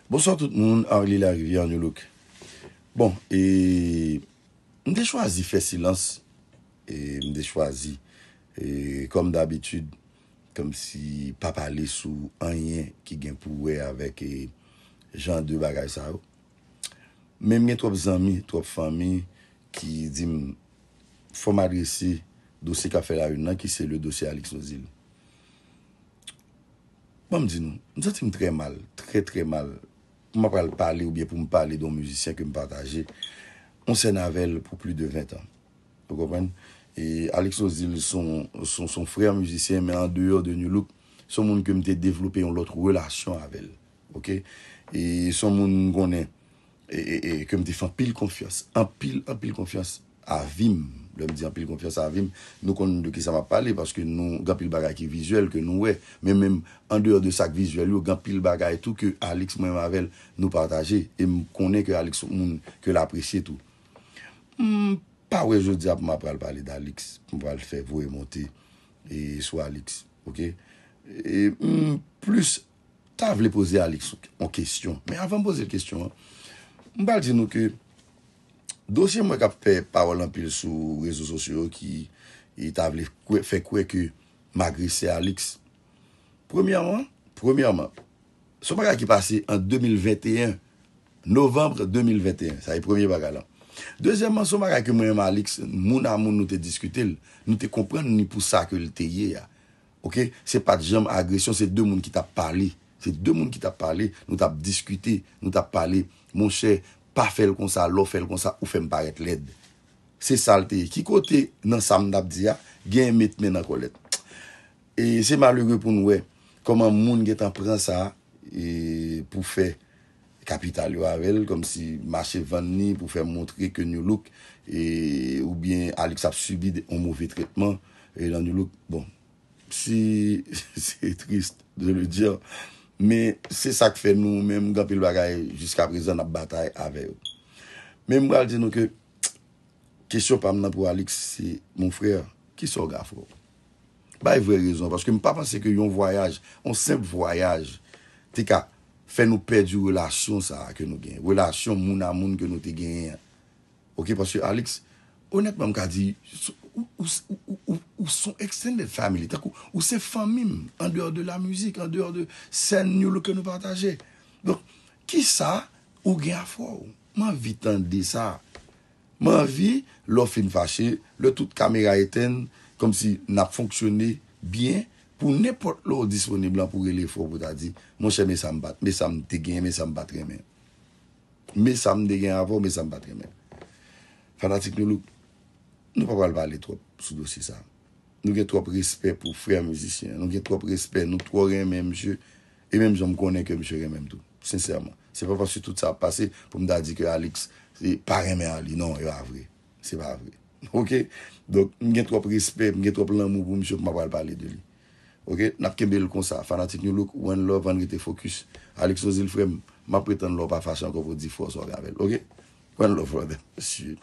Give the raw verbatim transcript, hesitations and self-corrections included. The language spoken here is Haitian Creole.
Bonswa tout moun, Arly Larivière, New Look. Bon, e m te chwazi fè silans, e m te chwazi, e kòm dabitid, kòmsi pa pale sou anyen ki gen pou wè avèk, e, jan de bagay sa yo. Men m gen twòp zanmi, twòp fanmi ki di m fò m adrese dosye k ap fè la une nan, ki se le dosye Alix Nozil. Ban m di nou, m santi m trè mal, trè, trè mal. Pou m pral pale oubyen pou m pale de yon mizisyen ke m pataje yon sèn avè l pou plis de ven tan. Ou konprann? E Alix Nozil se yon, se yon, se yon frè mizisyen, men an deyò de New Look, se yon moun ke m te devlope yon lòt relasyon avè l. Oke? E se yon moun m konnen, e, e, e, ke m te fè anpil konfyans, anpil, anpil konfyans a vi m. Lè m di anpil konfyans a vi m, nou konn de kisa m ap pale, paske nou, gen anpil bagay ki vizyèl ke nou wè. Men menm an deyò de sa k vizyèl yo, gen anpil bagay tou ke Alix, mwen menm avè l, nou pataje. E m konnen ke Alix se yon moun ke l apresye tou. M pa wè jodi a pou m ap pral pale d Alix, pou m pral fè voye monte, e, sou Alix, oke? E m plis ta vle poze Alix yon kesyon. Men avan m poze l kesyon an, m pral di nou ke dosye mwen k ap fè pawòl anpil sou rezo sosyo yo ki, e, ta vle kwè, fè kwè ke m agrese Alix. Premyèman, premyèman, se yon bagay ki pase an de mil venteyen, novanm de mil venteyen. Sa e premye bagay la. Dezyèmman, se yon bagay ke mwen menm Alix, moun a moun nou te diskite l, nou te konprann ni pou sa ke l te ye a. Oke? Se pa t janm agresyon, se de moun ki t ap pale. Se de moun ki t ap pale, nou t ap diskite, nou t ap pale. Monchè, pa fè l konsa, lè w fè l konsa, ou fè m parèt lèd. Se sa l te ye. Ki kote nan sa m t ap di a, gen met men nan kòlèt? E se malere pou n wè kòman moun gentan pran sa, e, pou fè kapital yo avè l, kòmsi mache vann li pou fè montre ke New Look, e, oubyen Alix ap sibi de, yon move trètman, e, nan New Look. Bon, si se triste de le dire, men se sa k fè nou menm gen anpil bagay jiska prezan n ap batay avè yo. Men m pral di nou ke kesyon pa m nan pou Alix se, mon frè, kisa w gen a frè w? Bay vrè rezon, paske m pa panse ke yon vwayaj, yon senp vwayaj, te ka fè nou pèdi relasyon sa a ke nou genyen. Relasyon moun a moun ke nou te genyen an. Oke, paske Alix, onètman, m ka di, ou, ou, ou, ou, ou, ou se yon extended family, tankou ou se fanmi m, an deyò de la mizik, an deyò de sèn New Look ke nou pataje. Donk, kisa ou gen a frè w? M anvi tande sa. M anvi, lè w fin fache, lè tout kamera etenn, kòmsi n ap fonksyone byen, pou nenpòt lè w disponib lan pou rele frè w pou ta di, monchè, men sa m pa t, men sa m te genyen, men sa m pa t renmen. Men sa m te gen avè w, men sa m pa t renmen. Fanatik New Look, nou pa pral pale twòp sou dosye sa. Nou gen twòp respè pou frè mizisyen an. Nou gen twòp respè. Nou twò renmen misye. E menm jan m konnen ke misye renmen m tou. Sensèman. Se pa paske tout sa ap pase pou m ta di ke Alix, e, pa renmen Arly. Non, e pa vre. Se pa vre. Oke? Donk, m gen twòp respè, m gen twòp lanmou pou misye pou m pa pral pale de li. Oke? N ap kenbe l konsa. Fanatik New Look, one love, ann rete fokis. Alix Nozil, frè m, m ap pretann lè w pa fache ankò pou w di frè w sa w gen avè l. Oke? One love, brother. Mesye.